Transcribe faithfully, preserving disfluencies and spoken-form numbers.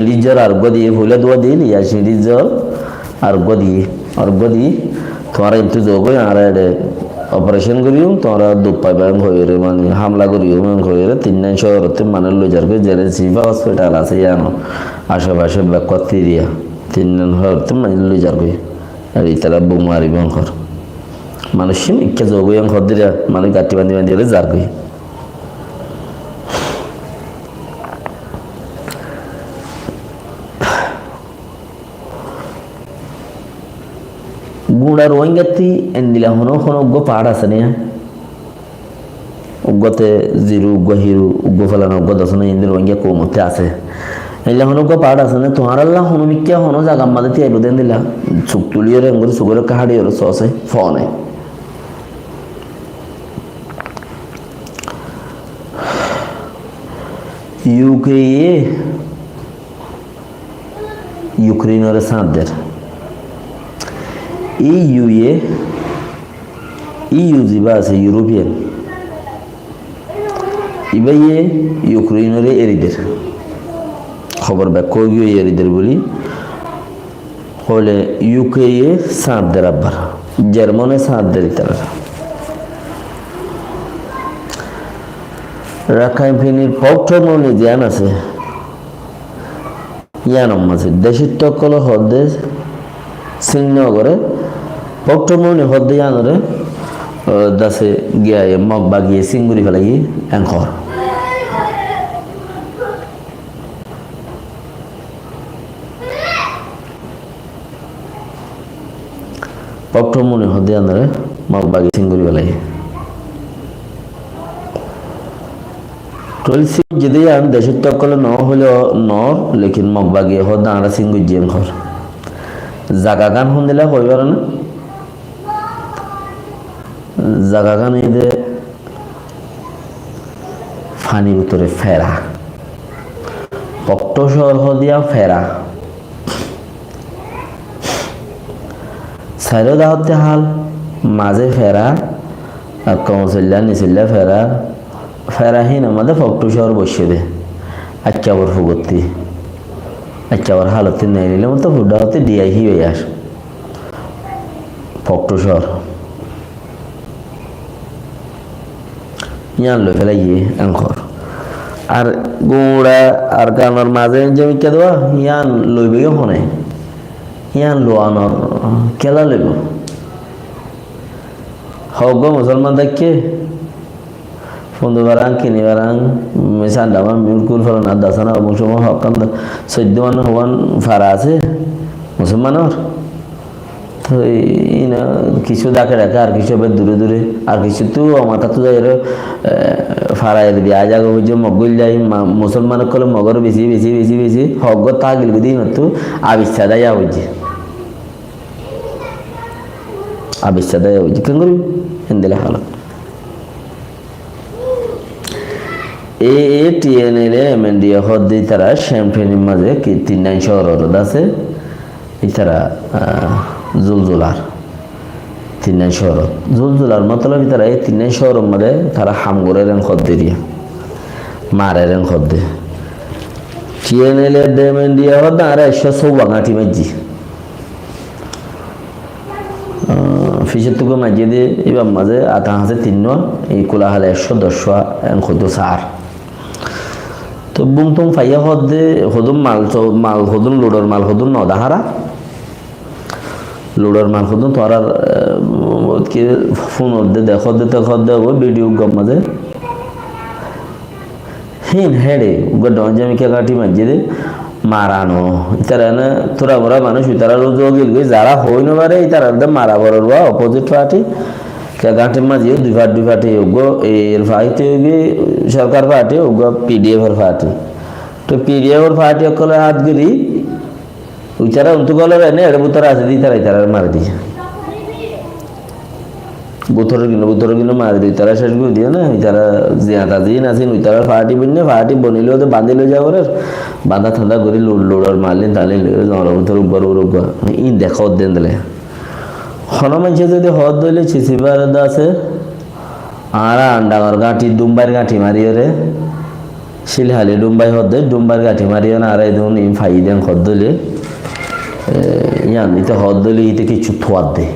Siñçir zor ar uggúa diyé, foila dua dil, ya siñçir zor ar uggúa diyé, ar uggúa diyé. Tuáñra entú zogói, añára eçé operecon goijjum, tuáñra duk faiba en hoiyóre, mani hamla goijjum en hoiyóre, tinnán cóorottú manúic loi zargói, zere Shifa hospital asé yíanor acefacé bekkúa tiriya, tinnán cóorottú manúic loi zargói. Ar ítara bom maribó en hoór. Manúic cín ekká zogói en hoór dé, manúic gañthi bandi bandi óre zargói. Guñça Ruáingattú endilla honó, honó uggúa faáñr asé né? Uggúa te ziru, uggúa hiru, uggúa fálana, uggúa dosóna, endilla Ruáinga koumottú asé. Endilla honó uggúa faáñr asé né? Tuáñralla honó mikká honó zagar mazé tíaibó dé endilla. Suk tuliyóre enggóri sukóre ekká háñçiyóre soóse, fone. U K ye Ukrainoré sáñt der. E U ye, E U zibá asé, European, ibáye Ukrainoré eri der. Hóbor bekkúa óigiyoi eri der buli. Hoilé U K ye sáñt der abbar. Germane sáñt der itarare. Rakhine Frontir Pokto Muni ziyán asé, yíanor mazé decóttu ókkole hoódde sín no goré, Pokto Muni hoódde yíanoré, ó, dase giyaye Mog bagiye sín gorí felaiyé en hoór. Pokto Muni hoódde yíanoré Mog bagi sín gorí felaiyé. Tóile sín goijjé dé yían decóttu ókkole no hoilé no, lekin Mog bagiye hoódde añára sín goijjí en hoór. Zagagán hondilla hoi faro né? Zagagán óilde fanir bútore fera. Pokto cóor hoódde yían fera. Sairó dahottí hál, mazé fera, ekká uñsoilla, nisoilla fera, fera hín amade Pokto cóor boiccé dé. Aiccabor fugottí. Aiccabor hálottí neililé motto fudda hottí diyai híbai ar. Pokto cóor. Yían loi felaiyé en hoór. Ar guñça Arkanor mazé zemikká dua, yían loibói hone. Yían luanor kiyólla loibó. Hoggúa musolman táikke, fundu farang, kini farang, mi sanda ma, mi urkul farang, ar dasa na, obung soma hokkán da, soiddo mane hoban fara asé, musolmanor. Toi ina kissú dake dake, ar kissú ebe dure dure, ar kissú tu amar tattú zai ere, e, fara ere di aja go hoijje, Mog goillai, ma-, musolman okkole Mogor besi, besi, besi, besi, hoggor tagil gudi inottu abissa daya hoijje. Abissa daya hoijje. Kengori? Endilla halot. E, e T N L A, M N D A hoódde ítara Champagne mazé ki tinnán cóor asé, ítara, ah, zulzular. Tinnán cóor. Zulzular motolob ítara e tinnán cóor mazé tara ham gorer en hoódde riya. Marer en hoódde. T N L A de M N D A hoódde añára ekcó sóuwa gañthi maijjí. Ah, fisottu goi maijjé dé, ibar mazé ata hañsé tinnúa, ikula hale ekcó doccúa, en hoitó sar. Toi bung tung faiyé hoódde, hodún mal, so-, mal hodún, luçor mal hodún no dahara. Luçor mal hodún tuáñrar, eh, ki fúnodde, dekódde, dekódde, ó video gom mazé. Hín héçe, uggwá dhoóñr zemi kiyá gáñthi maijjé dé, mara no. Ítara ene tura mura manúic, ítara ró zogil goi, zará hoi no fare, ítara de mara foror uá, opposite party. Kiyá gáñthir maijjé dui part, dui party, uggwá er party óiye, sorkar party, uggwá P D F or party. Toi P D F or party ókkole hát gori, ítara untú golor ene, ere bútore asé dé, ítara, ítara mari diye. Bútoror gín, bútoror gín mari diye, ítara céc gorí diye na, ítara ziyata ziín asíl, ítara party boinné, party bonilé óde bandí loi zaiborer, bandá tandá gorí luçor, luçor malin talin loi, zongolor bútore uggwar uggwar uggwá. Ín dekódde endilla. Hono maincé zodi hoódde óile Cisibar de asé, añára Andangor gáñthi, Dumbair gáñthi mariyóre, Cílhali Dhúmbai hoódde, Dhúmbair gathi mari yían añára edún in faiyí dé hoódde óile, e, yían ite hoódde óile ite kessú tuadde.